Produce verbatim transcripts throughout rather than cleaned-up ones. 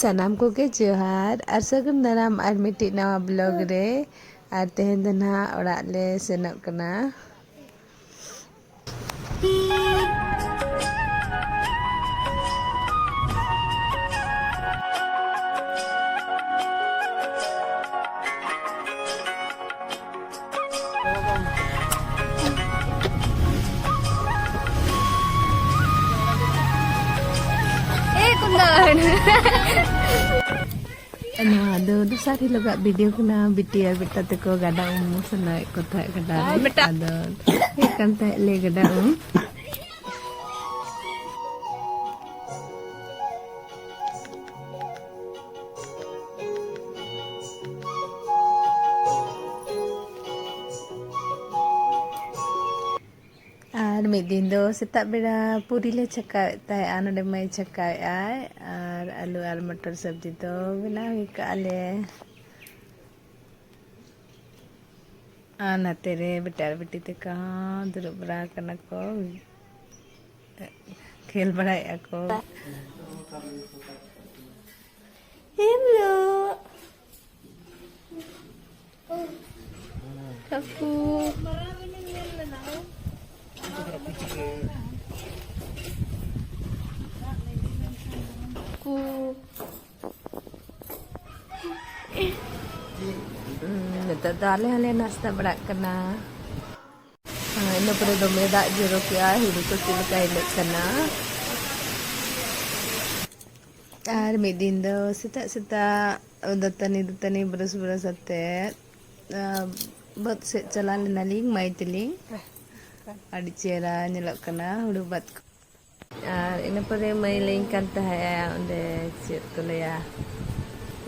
ᱥᱟᱱᱟᱢ ᱠᱚᱜᱮ ᱡᱚᱦᱟᱨ ᱟᱨ ᱥᱟᱹᱜᱩᱱ ᱫᱟᱨᱟᱢ ᱟᱨ ᱢᱤᱫᱴᱤᱡ ᱱᱟᱣᱟ ᱵᱞᱚᱜ ᱨᱮ᱾ ᱟᱨ ᱛᱮᱦᱮᱧ ᱫᱚ ᱱᱟᱦᱟᱜ ᱚᱲᱟᱜ ᱞᱮ ᱥᱮᱱᱚᱜ ᱠᱟᱱᱟ᱾ ᱱᱚᱣᱟ ᱫᱚ ᱫᱚᱥᱟᱨ ᱦᱤᱞᱳᱜᱟᱜ ᱵᱷᱤᱰᱤᱭᱳ ᱠᱟᱱᱟ᱾ ᱵᱤᱴᱤ ᱟᱨ ᱵᱮᱴᱟ ᱛᱟᱠᱚ ᱜᱟᱰᱟ ᱩᱢ ᱥᱟᱱᱟᱭᱮᱫ ᱠᱚ ᱛᱟᱦᱮᱸᱫ ᱜᱟᱰᱟ ᱨᱮ᱾ ᱟᱫᱚ ᱦᱮᱡ ᱠᱟᱱ ᱛᱟᱦᱮᱸᱫ ᱞᱮ ᱜᱟᱰᱟ ᱩᱢ᱾ ᱟᱨ ᱢᱤᱫ ᱫᱤᱱ ᱫᱚ ᱥᱮᱛᱟᱜ ᱵᱮᱲᱟ ᱯᱩᱨᱤ ᱞᱮ ᱪᱷᱟᱸᱠᱟᱣᱮᱫ ᱛᱟᱦᱮᱸᱜᱼᱟ, ᱱᱚᱰᱮ ᱢᱟᱹᱭ ᱪᱷᱟᱸᱠᱟᱣᱮᱫ ᱟᱭ, ᱟᱨ ᱟᱹᱞᱩ ᱟᱨ ᱢᱚᱴᱚᱨ ᱥᱚᱵᱽᱡᱤ ᱫᱚ ᱵᱮᱱᱟᱣ ᱦᱩᱭ ᱠᱟᱜᱼᱟ ᱞᱮ᱾ ᱟᱨ ᱱᱟᱛᱮ ᱨᱮ ᱵᱮᱴᱟ ᱟᱨ ᱵᱤᱴᱤ ᱛᱟᱠᱚ ᱦᱚᱸ ᱫᱩᱲᱩᱵ ᱵᱟᱲᱟ ᱟᱠᱟᱱᱟ ᱠᱚ, ᱠᱷᱮᱞ ᱵᱟᱲᱟᱭᱮᱫᱼᱟ ᱠᱚ᱾ ᱦᱮᱞᱳ᱾ ᱠᱟᱠᱩ᱾ ᱠᱩ᱾ ᱦᱩᱸ, ᱱᱤᱛᱚᱜ ᱫᱚ ᱟᱞᱮ ᱦᱚᱸᱞᱮ ᱱᱟᱥᱛᱟ ᱵᱟᱲᱟᱜ ᱠᱟᱱᱟ᱾ ᱦᱮᱸ, ᱤᱱᱟᱹ ᱯᱚᱨᱮ ᱫᱚᱢᱮ ᱫᱟᱜ ᱡᱚᱨᱚ ᱠᱮᱜᱼᱟ, ᱦᱩᱲᱩ ᱠᱚ ᱪᱮᱫ ᱞᱮᱠᱟ ᱦᱤᱞᱟᱹᱜ ᱠᱟᱱᱟ᱾ ᱟᱨ ᱢᱤᱫ ᱫᱤᱱ ᱫᱚ ᱥᱮᱛᱟᱜ ᱥᱮᱛᱟᱜ ᱫᱟᱹᱛᱟᱹᱱᱤ ᱫᱟᱹᱛᱟᱹᱱᱤ ᱵᱨᱟᱥ ᱵᱨᱟᱥ ᱟᱛᱮᱫ, ᱟ, ᱵᱟᱹᱫᱽ ᱥᱮᱫ ᱪᱟᱞᱟᱣ ᱞᱮᱱᱟᱞᱤᱧ ᱢᱟᱹᱭ ᱛᱟᱹᱞᱤᱧ᱾ ᱟᱹᱰᱤ ᱪᱮᱦᱨᱟ ᱧᱮᱞᱚᱜ ᱠᱟᱱᱟ ᱦᱩᱲᱩ ᱵᱟᱹᱫᱽ ᱠᱚ᱾ ᱟᱨ ᱤᱱᱟᱹ ᱯᱚᱨᱮ ᱢᱟᱹᱭ ᱞᱟᱹᱭᱟᱹᱧ ᱠᱟᱱ ᱛᱟᱦᱮᱸᱜᱼᱟ, ᱚᱸᱰᱮ ᱪᱮᱫ ᱠᱚ ᱞᱟᱹᱭᱟ,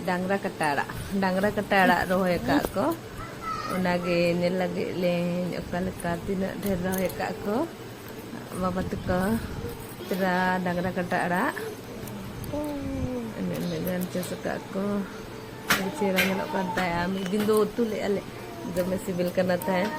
ᱰᱟᱝᱨᱟ ᱠᱟᱴᱟ ᱟᱲᱟᱜ, ᱰᱟᱝᱨᱟ ᱠᱟᱴᱟ ᱟᱲᱟᱜ ᱨᱚᱦᱚᱭ ᱟᱠᱟᱫ ᱠᱚ᱾ ᱚᱱᱟᱜᱮ ᱧᱮᱞ ᱞᱟᱹᱜᱤᱫ ᱞᱤᱧ, ᱚᱠᱟ ᱞᱮᱠᱟ ᱛᱤᱱᱟᱹᱜ ᱰᱷᱮᱨ ᱨᱚᱦᱚᱭ ᱟᱠᱟᱫ ᱠᱚ ᱵᱟᱵᱟ ᱛᱟᱠᱚ᱾ ᱛᱮᱨᱟ ᱰᱟᱝᱨᱟ ᱠᱟᱴᱟ ᱟᱲᱟᱜ, ᱤᱱᱟᱹᱜ, ᱤᱱᱟᱹᱜ ᱜᱟᱱ ᱪᱟᱥ ᱟᱠᱟᱫ ᱠᱚ᱾ ᱟᱹᱰᱤ ᱪᱮᱦᱨᱟ ᱧᱮᱞᱚᱜ ᱠᱟᱱ ᱛᱟᱦᱮᱸᱜᱼᱟ᱾ ᱢᱤᱫ ᱫᱤᱱ ᱫᱚ ᱩᱛᱩ ᱞᱮᱫᱼᱟ ᱞᱮ, ᱫᱚᱢᱮ ᱥᱤᱵᱤᱞ ᱠᱟᱱᱟ ᱛᱟᱦᱮᱸᱫ᱾